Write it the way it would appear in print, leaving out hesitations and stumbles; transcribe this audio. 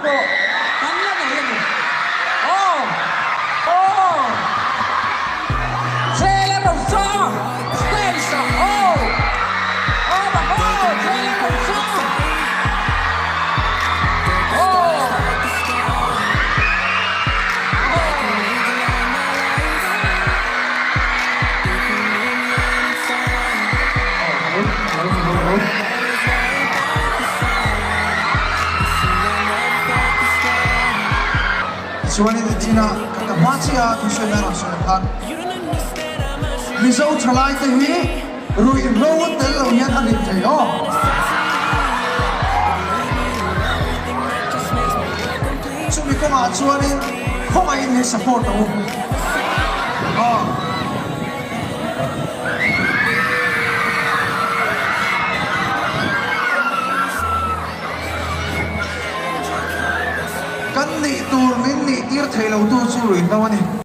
pawh kan la nei a ni. Aw! Aw! Chele Rosa! Stage ah! Aw! Aw bak aw! Chele Rosa! Aw! Chuanin Tina ka ka hma chiah a thusawi nan rawn sawi ang khan Mizo thalai te hi ruihhlo tel lo hian a rin thei aw. Chumi kawngah chuanin khawngaihin hei support ang u. Aw. Kan nih tur min nih tir thei lo tu chu ruihhlo a ni.